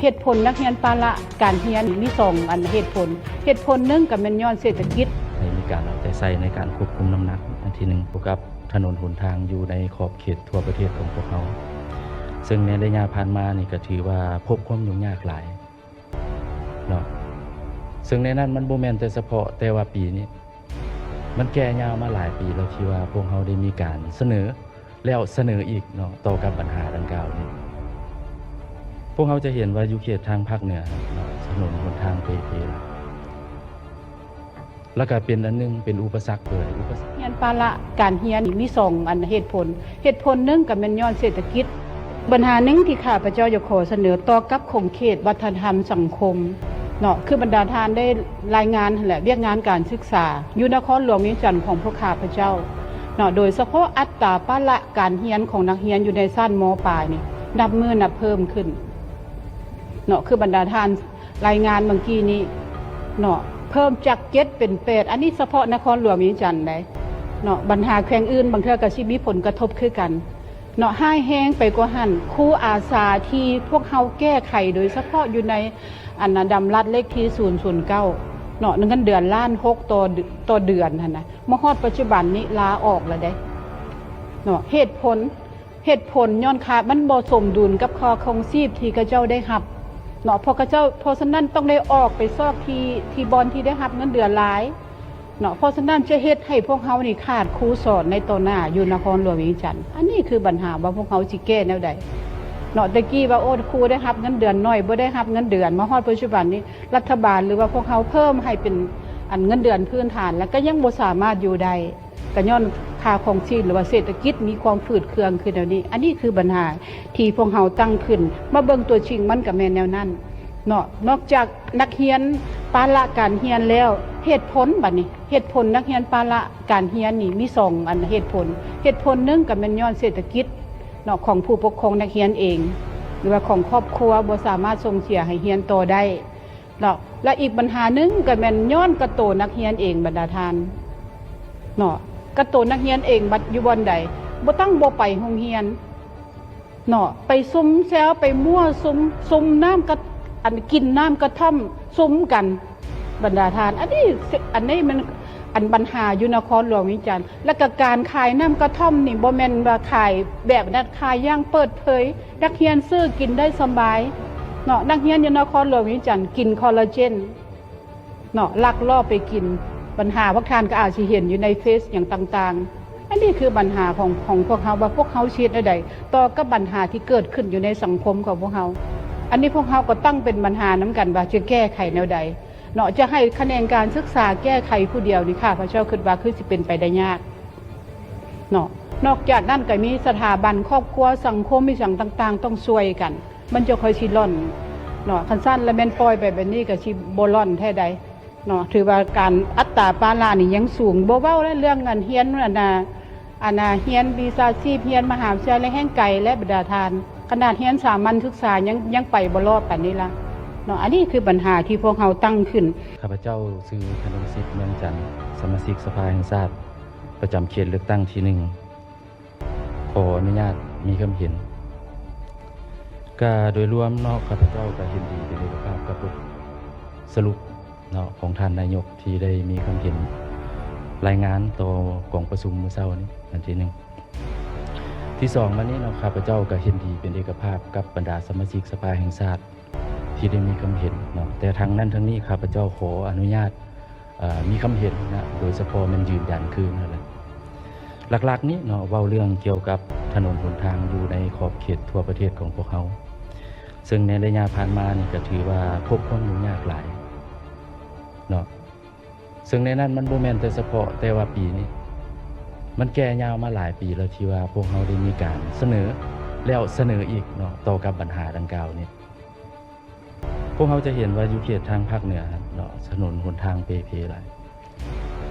ເຫດຜົນນັກຮຽນປະລະການຮຽນມີສອງອັນເຫດຜົນ. ເຫດຜົນໜຶ່ງກໍແມ່ນຍ້ອນເສດຖະກິດ. ໃຫ້ມີການເອົາໃຈໃສ່ໃນການຄວບຄຸມນ້ຳໜັກອັນທີໜຶ່ງ ກ່ຽວກັບຖະໜົນຫົນທາງຢູ່ໃນຂອບເຂດທົ່ວປະເທດຂອງພວກເຮົາ, ເຊິ່ງໃນໄລຍະຜ່ານມານີ້ກໍຖືວ່າພົບຄວາມຫຍຸ້ງຍາກຫຼາຍເນາະ, ເຊິ່ງໃນນັ້ນມັນບໍ່ແມ່ນແຕ່ສະເພາະແຕ່ວ່າປີນີ້, ມັນແກ່ຍາວມາຫຼາຍປີແລ້ວ ທີ່ວ່າພວກເຮົາໄດ້ມີການສະເໜີ ແລ້ວສະເໜີອີກເນາະ ຕໍ່ກັບບັນຫາດັ່ງກ່າວນີ້. ພວກເຮົາຈະເຫັນວ່າຢູ່ເຂດທາງພາກເໜືອເນາະ ຖະໜົນຫົນທາງເປ່ເພຫຼາຍ ແລ້ວກະເປັນອັນໜຶ່ງເປັນອຸປະສັກເລີຍ ອຸປະສັກ. ຮຽນປະລະການຮຽນມີສອງອັນເຫດຜົນ. ເຫດຜົນໜຶ່ງກະແມ່ນຍ້ອນເສດຖະກິດ. ບັນຫາໜຶ່ງທີ່ຂ້າພະເຈົ້າຢາກຂໍສະເໜີຕໍ່ກັບຂົງເຂດວັດທະນະທຳສັງຄົມເນາະ ຄືບັນດາທ່ານໄດ້ລາຍງານຫັ້ນແຫຼະ ວຽກງານການສຶກສາຢູ່ນະຄອນຫຼວງວຽງຈັນຂອງພວກຂ້າພະເຈົ້າເນາະ, ໂດຍສະເພາະອັດຕາປະລະການຮຽນຂອງນັກຮຽນຢູ່ໃນຊັ້ນ ມ.ປາຍ ນີ້ ນັບມື້ນັບເພີ່ມຂຶ້ນເນາະ, ຄືບັນດາທ່ານລາຍງານເມື່ອກີ້ນີ້ເນາະ, ເພີ່ມຈາກເຈັດເປັນແປດ, ອັນນີ້ສະເພາະນະຄອນຫຼວງວຽງຈັນໃດ໋ເນາະ, ບັນຫາແຂວງອື່ນບາງເທື່ອກໍຊິມີຜົນກະທົບຄືກັນເນາະ. ຮ້າຍແຮງໄປກວ່າຫັ້ນ, ຄູອາສາທີ່ພວກເຮົາແກ້ໄຂ ໂດຍສະເພາະຢູ່ໃນ ອັນນະ ດຳລັດເລກທີສູນສູນເກົ້າເນາະ, ເງິນເດືອນລ້ານຫົກຕໍ່ເດືອນຫັ້ນນະ, ມາຮອດປັດຈຸບັນນີ້ລາອອກແລ້ວເດ້ເນາະ. ເຫດຜົນ ເຫດຜົນຍ້ອນຄ່າ ມັນບໍ່ສົມດຸນກັບຄ່າຄອງຊີບທີ່ເຂົາເຈົ້າໄດ້ຮັບເນາະ, ເພາະເຂົາເຈົ້າ ເພາະສະນັ້ນຕ້ອງໄດ້ອອກໄປຊອກທີ່ ທີ່ບ່ອນທີ່ໄດ້ຮັບເງິນເດືອນຫຼາຍເນາະ. ເພາະສະນັ້ນຈະເຮັດໃຫ້ພວກເຮົານີ້ຂາດຄູສອນໃນຕໍ່ໜ້າຢູ່ນະຄອນຫຼວງວຽງຈັນ. ອັນນີ້ຄືບັນຫາວ່າພວກເຮົາຊິແກ້ແນວໃດເນາະ. ແຕ່ກີ້ວ່າ ໂອ້ ຄູໄດ້ຮັບເງິນເດືອນໜ້ອຍ ບໍ່ໄດ້ຮັບເງິນເດືອນ, ມາຮອດປັດຈຸບັນນີ້ ລັດຖະບານ ຫຼືວ່າພວກເຮົາເພີ່ມໃຫ້ເປັນ ອັນ ເງິນເດືອນພື້ນຖານ ແລ້ວກໍຍັງບໍ່ສາມາດຢູ່ໄດ້. ກໍຍ້ອນຄ່າຄອງຊີບ ຫຼືວ່າເສດຖະກິດມີຄວາມຝືດເຄືອງຂຶ້ນແນວນີ້. ອັນນີ້ຄືບັນຫາທີ່ພວກເຮົາຕັ້ງຂຶ້ນ, ມາເບິ່ງຕົວຈິງມັນກໍແມ່ນແນວນັ້ນເນາະ. ນອກຈາກນັກຮຽນປະລະການຮຽນແລ້ວ, ເຫດຜົນບັດນີ້ ເຫດຜົນນັກຮຽນປະລະການຮຽນນີ້ມີສອງອັນເຫດຜົນ. ເຫດຜົນໜຶ່ງກໍແມ່ນຍ້ອນເສດຖະກິດເນາະ ຂອງຜູ້ປົກຄອງນັກຮຽນເອງ ຫຼືວ່າຂອງຄອບຄົວບໍ່ສາມາດສົ່ງເສຍໃຫ້ຮຽນຕໍ່ໄດ້ ເນາະ. ແລະ ອີກບັນຫາໜຶ່ງກໍແມ່ນຍ້ອນກະໂຕນັກຮຽນເອງບັນດາທ່ານເນາະ, ກະໂຕນັກຮຽນເອງບັດຢູ່ບ່ອນໃດ ບໍ່ຕັ້ງບໍ່ໄປໂຮງຮຽນເນາະ, ໄປຊຸມແຊວ ໄປມົ້ວສຸມ ຊຸມນ້ຳກະ ອັນ ກິນນ້ຳກະທ່ອມຊຸມກັນບັນດາທ່ານ. ອັນນີ້ ອັນນີ້ມັນ ອັນບັນຫາຢູ່ນະຄອນຫຼວງວຽງຈັນ. ແລ້ວກໍການຂາຍນ້ຳກະທ່ອມນີ້ ບໍ່ແມ່ນວ່າຂາຍແບບນັ້ນ, ຂາຍຢ່າງເປີດເຜີຍ, ນັກຮຽນຊື້ກິນໄດ້ສະບາຍເນາະ. ນັກຮຽນຢູ່ນະຄອນຫຼວງວຽງຈັນກິນຄໍລາເຈນເນາະ, ລັກລອບໄປກິນ. ບັນຫາພວກທ່ານກໍອາດຊິເຫັນຢູ່ໃນເຟສຫຍັງຕ່າງໆ. ອັນນີ້ຄືບັນຫາຂອງ ຂອງພວກເຮົາ ວ່າພວກເຮົາຊິເຮັດແນວໃດຕໍ່ກັບບັນຫາທີ່ເກີດຂຶ້ນຢູ່ໃນສັງຄົມຂອງພວກເຮົາ. ອັນນີ້ພວກເຮົາກໍຕັ້ງເປັນບັນຫານຳກັນວ່າຈະແກ້ໄຂແນວໃດ ເນາະ, ຈະໃຫ້ຂະແໜງການສຶກສາແກ້ໄຂຜູ້ດຽວນີ້ ຂ້າພະເຈົ້າຄິດວ່າຄືຊິເປັນໄປໄດ້ຍາກເນາະ. ນອກຈາກນັ້ນກໍມີສະຖາບັນຄອບຄົວ ສັງຄົມ ອີ່ຫຍັງຕ່າງໆ ຕ້ອງຊ່ວຍກັນ ມັນຈະຄ່ອຍຊິລ່ອນເນາະ. ຄັນຊັ້ນລະແມ່ນປ່ອຍໄປແບບນີ້ກໍຊິບໍ່ລ່ອນແທ້ໃດເນາະ. ຖືວ່າການ ອັດຕາປະລະນີ້ຍັງສູງ, ບໍ່ເວົ້າແລ້ວເລື່ອງອັນຮຽນ ອັນນາ ອັນນາ ຮຽນວິຊາຊີບ, ຮຽນມະຫາວິທະຍາໄລແຫ່ງໄກ ແລະ ບັນດາທ່ານ, ຂະໜາດຮຽນສາມັນສຶກສາຍັງ ຍັງໄປບໍ່ລອດປານນີ້ລະເນາະ. ອັນນີ້ຄືບັນຫາທີ່ພວກເຮົາຕັ້ງຂຶ້ນ. ຂ້າພະເຈົ້າຊື່ ທະນົງສິດ ເມືອງຈັນ, ສະມາຊິກສະພາແຫ່ງຊາດ ປະຈຳເຂດເລືອກຕັ້ງທີໜຶ່ງ ຂໍອະນຸຍາດມີຄຳເຫັນ. ກະໂດຍລວມເນາະ, ຂ້າພະເຈົ້າກະເຫັນດີເປັນເອກະພາບກັບບົດສະຫຼຸບ ເນາະ ຂອງທ່ານນາຍົກທີ່ໄດ້ມີຄຳເຫັນລາຍງານຕໍ່ກອງປະຊຸມມື້ເຊົ້ານີ້ ອັນທີໜຶ່ງ. ທີສອງມານີ້ເນາະ, ຂ້າພະເຈົ້າກໍເຫັນດີເປັນເອກະພາບກັບບັນດາສະມາຊິກສະພາແຫ່ງຊາດທີ່ໄດ້ມີຄຳເຫັນເນາະ, ແຕ່ທັງນັ້ນທັງນີ້ ຂ້າພະເຈົ້າຂໍອະນຸຍາດ ເອີ ມີຄຳເຫັນນະ ໂດຍສະເພາະແມ່ນຢືນຢັນຄືນຫັ້ນແຫຼະ. ຫຼັກໆນີ້ເນາະ ເວົ້າເລື່ອງກ່ຽວກັບຖະໜົນຫົນທາງຢູ່ໃນຂອບເຂດທົ່ວປະເທດຂອງພວກເຮົາ ເຊິ່ງໃນໄລຍະຜ່ານມານີ້ກໍຖືວ່າພົບຄວາມຫຍຸ້ງຍາກຫຼາຍເນາະ, ເຊິ່ງໃນນັ້ນມັນບໍ່ແມ່ນແຕ່ສະເພາະແຕ່ວ່າປີນີ້, ມັນແກ່ຍາວມາຫຼາຍປີແລ້ວ ທີ່ວ່າພວກເຮົາໄດ້ມີການສະເໜີແລ້ວສະເໜີອີກເນາະ ຕໍ່ກັບບັນຫາດັ່ງກ່າວນີ້. ພວກເຮົາຈະເຫັນວ່າຢູ່ເຂດທາງພາກເໜືອເນາະ ຖະໜົນຫົນທາງເປ່ເພຫຼາຍ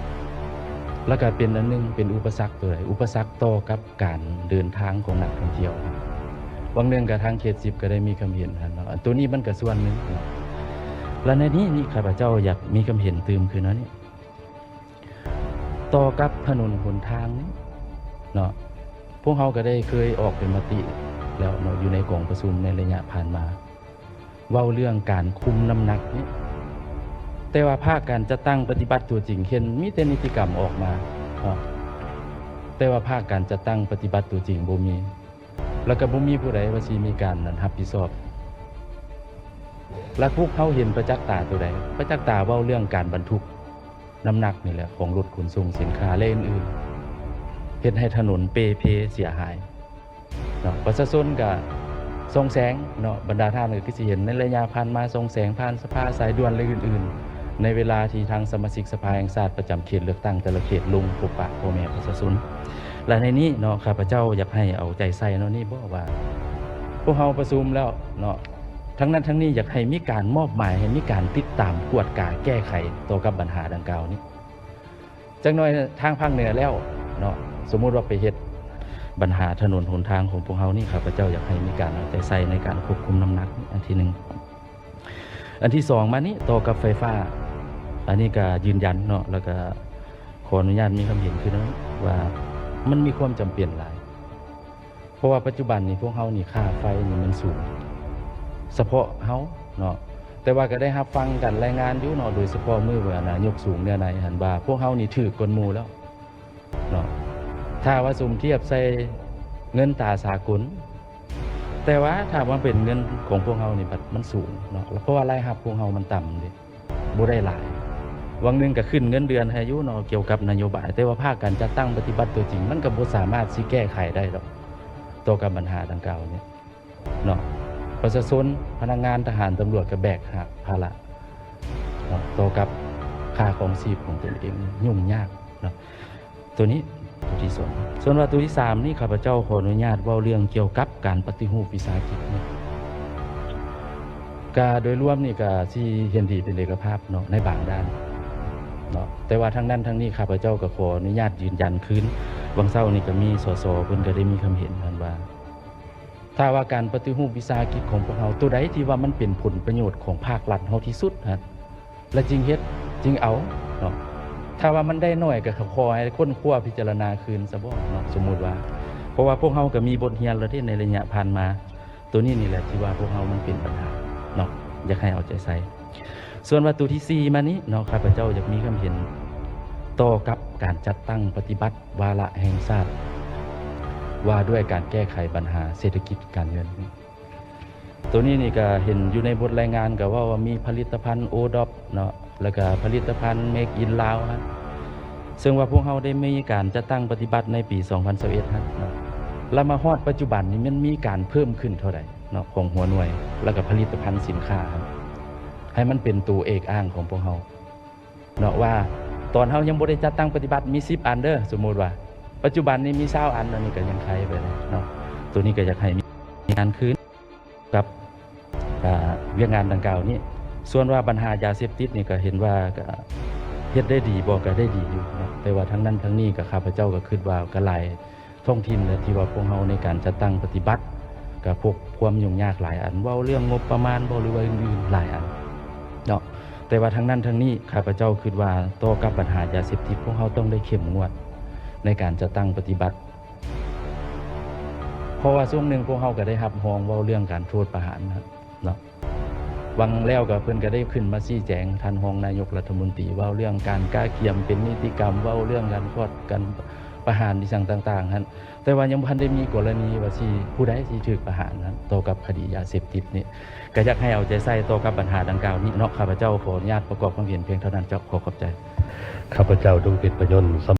ແລ້ວກະເປັນອັນໜຶ່ງເປັນອຸປະສັກໂຕໃດ ອຸປະສັກຕໍ່ກັບການເດີນທາງຂອງນັກທ່ອງທ່ຽວ. ຫວ່າງໜຶ່ງກະທາງເຂດສິບກະໄດ້ມີຄຳເຫັນຫັ້ນເນາະ, ອັນໂຕນີ້ມັນກະສ່ວນໜຶ່ງເນາະ. ແລະໃນນີ້ນີ້ ຂ້າພະເຈົ້າຢາກມີຄຳເຫັນຕື່ມຄືນວ່ານີ້ ຕໍ່ກັບຖະໜົນຫົນທາງນີ້ເນາະ, ພວກເຮົາກະໄດ້ເຄີຍອອກເປັນມະຕິແລ້ວເນາະ ຢູ່ໃນກອງປະຊຸມໃນໄລຍະຜ່ານມາ. ເວົ້າເລື່ອງການຄຸມນ້ຳໜັກນີ້ ແຕ່ວ່າພາກການຈັດຕັ້ງປະຕິບັດຕົວຈິງ ເຫັນມີແຕ່ນິຕິກຳອອກມາເນາະ ແຕ່ວ່າພາກການຈັດຕັ້ງປະຕິບັດຕົວຈິງບໍ່ມີ ແລ້ວກໍບໍ່ມີຜູ້ໃດວ່າຊິມີການນັ້ນຮັບຜິດຊອບ. ແລ້ວພວກເຮົາເຫັນປະຈັກຕາຕົວໃດ? ປະຈັກຕາເວົ້າເລື່ອງການບັນທຸກນ້ຳໜັກນີ້ແຫຼະ ຂອງລົດຂົນສົ່ງສິນຄ້າ ແລະ ອື່ນໆ ເຮັດໃຫ້ຖະໜົນເປ່ເພເສຍຫາຍເນາະ. ປະຊາຊົນກໍສ່ອງແສງເນາະ ບັນດາທ່ານກໍຄືຊິເຫັນໃນໄລຍະຜ່ານມາ ສ່ອງແສງຜ່ານສະພາ ສາຍດ່ວນ ແລະ ອື່ນໆ ໃນເວລາທີ່ທາງສະມາຊິກສະພາແຫ່ງຊາດປະຈຳເຂດເລືອກຕັ້ງແຕ່ລະເຂດລົງພົບປະພໍ່ແມ່ປະຊາຊົນ. ແລະ ໃນນີ້ເນາະ ຂ້າພະເຈົ້າຢາກໃຫ້ເອົາໃຈໃສ່ເນາະ ນີ້ບໍ່ວ່າພວກເຮົາປະຊຸມແລ້ວເນາະ ທັງນັ້ນທັງນີ້ຢາກໃຫ້ມີການມອບໝາຍ ໃຫ້ມີການຕິດຕາມກວດກາແກ້ໄຂຕໍ່ກັບບັນຫາດັ່ງກ່າວນີ້. ຈັກໜ້ອຍທາງພາກເໜືອແລ້ວເນາະ ສົມມຸດວ່າໄປເຮັດບັນຫາຖະໜົນຫົນທາງຂອງພວກເຮົານີ້ ຂ້າພະເຈົ້າຢາກໃຫ້ມີການເອົາໃຈໃສ່ໃນການຄວບຄຸມນ້ຳໜັກ ອັນທີໜຶ່ງ. ອັນທີສອງມານີ້ ຕໍ່ກັບໄຟຟ້າ ອັນນີ້ກະຢືນຢັນເນາະ ແລ້ວກະຂໍອະນຸຍາດມີຄຳເຫັນຄືກັນວ່າ ມັນມີຄວາມຈຳເປັນຫຼາຍ ເພາະວ່າປັດຈຸບັນນີ້ພວກເຮົານີ້ຄ່າໄຟນີ້ມັນສູງ ສະເພາະເຮົາເນາະ ແຕ່ວ່າກະໄດ້ຮັບຟັງການລາຍງານຢູ່ເນາະ ໂດຍສະເພາະມື້ນາຍົກສູງເນື້ອໃນຫັ້ນວ່າ ພວກເຮົານີ້ຖືກກ່ອນໝູ່ແລ້ວ ເນາະ ຖ້າວ່າສົມທຽບໃສ່ເງິນຕາສາກົນ ແຕ່ວ່າຖ້າວ່າເປັນເງິນຂອງພວກເຮົານີ້ບັດມັນສູງເນາະ ເພາະວ່າລາຍຮັບພວກເຮົາມັນຕ່ຳເດ້ ບໍ່ໄດ້ຫຼາຍ. ຫວ່າງໜຶ່ງກໍຂຶ້ນເງິນເດືອນໃຫ້ຢູ່ເນາະ ກ່ຽວກັບນະໂຍບາຍ ແຕ່ວ່າພາກການຈັດຕັ້ງປະຕິບັດຕົວຈິງ ມັນກໍບໍ່ສາມາດຊິແກ້ໄຂໄດ້ດອກ ຕໍ່ກັບບັນຫາດັ່ງກ່າວນີ້ ເນາະ ປະຊາຊົນ ພະນັກງານ ທະຫານ ຕຳຫຼວດ ກໍແບກຫາບພາລະເນາະ ຕໍ່ກັບຄ່າຄອງຊີບຂອງຕົນເອງ ຫຍຸ້ງຍາກເນາະ ຕົວນີ້ຕົວທີສອງ. ສ່ວນວ່າຕົວທີສາມນີ້ ຂ້າພະເຈົ້າຂໍອະນຸຍາດເວົ້າເລື່ອງກ່ຽວກັບການປະຕິຮູບວິສາຫະກິດນີ້ ກະໂດຍລວມນີ້ກະຊິເຫັນດີເປັນເອກະພາບເນາະ ໃນບາງດ້ານເນາະ ແຕ່ວ່າທັງນັ້ນທັງນີ້ ຂ້າພະເຈົ້າກໍຂໍອະນຸຍາດຢືນຢັນຄືນ ຫວ່າງເຊົ້ານີ້ກໍມີ ສສ ເພິ່ນກໍໄດ້ມີຄຳເຫັນຫັ້ນວ່າ ຖ້າວ່າການປະຕິຮູບວິສາຫະກິດຂອງພວກເຮົາ ໂຕໃດທີ່ວ່າມັນເປັນຜົນປະໂຫຍດຂອງພາກລັດເຮົາທີ່ສຸດຫັ້ນ ແລະ ຈຶ່ງເຮັດຈຶ່ງເອົາເນາະ ຖ້າວ່າມັນໄດ້ໜ້ອຍກໍຂໍໃຫ້ຄົ້ນຄວ້າພິຈາລະນາຄືນຊະເບາະເນາະ ສົມມຸດວ່າ ເພາະວ່າພວກເຮົາກໍມີບົດຮຽນແລ້ວເດ້ໃນໄລຍະຜ່ານມາ ໂຕນີ້ນີ້ແຫຼະທີ່ວ່າພວກເຮົາມັນເປັນບັນຫາເນາະ ຢາກໃຫ້ເອົາໃຈໃສ່. ສ່ວນວ່າໂຕທີສີ່ມານີ້ເນາະ ຂ້າພະເຈົ້າຢາກມີຄຳເຫັນຕໍ່ກັບການຈັດຕັ້ງປະຕິບັດວາລະແຫ່ງຊາດ ວ່າດ້ວຍການແກ້ໄຂບັນຫາເສດຖະກິດການເງິນ. ໂຕນີ້ນີ້ກະເຫັນຢູ່ໃນບົດລາຍງານ ກະເວົ້າວ່າມີຜະລິດຕະພັນໂອດອບເນາະ ແລ້ວກະຜະລິດຕະພັນເມກອິນລາວຫັ້ນ ເຊິ່ງວ່າພວກເຮົາໄດ້ມີການຈັດຕັ້ງປະຕິບັດໃນປີສອງພັນຊາວເອັດຫັ້ນເນາະ ແລ້ວມາຮອດປັດຈຸບັນນີ້ ມັນມີການເພີ່ມຂຶ້ນເທົ່າໃດເນາະ ຂອງຫົວໜ່ວຍ ແລ້ວກະຜະລິດຕະພັນສິນຄ້າຫັ້ນ ໃຫ້ມັນເປັນໂຕເອກອ້າງຂອງພວກເຮົາເນາະ ວ່າຕອນເຮົາຍັງບໍ່ໄດ້ຈັດຕັ້ງປະຕິບັດມີສິບອັນເດີ ສົມມຸດວ່າ ປັດຈຸບັນນີ້ມີຊາວອັນ ອັນນີ້ກະຍັງໄຄໄປເນາະ ໂຕນີ້ກະຢາກໃຫ້ມີງານຄືນ ກັບ ອາ ວຽກງານດັ່ງກ່າວນີ້. ສ່ວນວ່າບັນຫາຢາເສບຕິດນີ້ ກໍເຫັນວ່າ ກໍເຮັດໄດ້ດີບໍ່ ກໍໄດ້ດີຢູ່ເນາະ ແຕ່ວ່າທັງນັ້ນທັງນີ້ ກໍຂ້າພະເຈົ້າກໍຄິດວ່າ ກໍຫຼາຍທ້ອງຖິ່ນແຫຼະ ທີ່ວ່າພວກເຮົາໃນການຈັດຕັ້ງປະຕິບັດ ກໍພົບຄວາມຫຍຸ້ງຍາກຫຼາຍອັນ ເວົ້າເລື່ອງງົບປະມານບໍ່ ຫຼືວ່າອື່ນໆຫຼາຍອັນເນາະ ແຕ່ວ່າທັງນັ້ນທັງນີ້ ຂ້າພະເຈົ້າຄິດວ່າ ຕໍ່ກັບບັນຫາຢາເສບຕິດ ພວກເຮົາຕ້ອງໄດ້ເຂັ້ມງວດໃນການຈັດຕັ້ງປະຕິບັດ. ເພາະວ່າຊ່ວງໜຶ່ງພວກເຮົາກໍໄດ້ຮັບຮອງເວົ້າເລື່ອງການໂທດປະຫານເນາະ ຫວ່າງແລ້ວກໍເພິ່ນກໍໄດ້ຂຶ້ນມາຊີ້ແຈງ ທ່ານຮອງນາຍົກລັດຖະມົນຕີ ເວົ້າເລື່ອງການກະກຽມເປັນນິຕິກຳ ເວົ້າເລື່ອງການໂທດ ການປະຫານອີ່ຫຍັງຕ່າງໆຫັ້ນ ແຕ່ວ່າຍັງບໍ່ທັນໄດ້ມີກໍລະນີວ່າຊິ ຜູ້ໃດຊິຖືກປະຫານຫັ້ນ ຕໍ່ກັບຄະດີຢາເສບຕິດນີ້ ກໍຢາກໃຫ້ເອົາໃຈໃສ່ຕໍ່ກັບບັນຫາດັ່ງກ່າວນີ້ເນາະ. ຂ້າພະເຈົ້າຂໍອະນຸຍາດປະກອບຄວາມເຫັນພຽງເທົ່ານັ້ນເຈົ້າ. ຂໍຂອບໃຈ. ຂ້າພະເຈົ້າ ດົງເພັດ ພະຍົນ.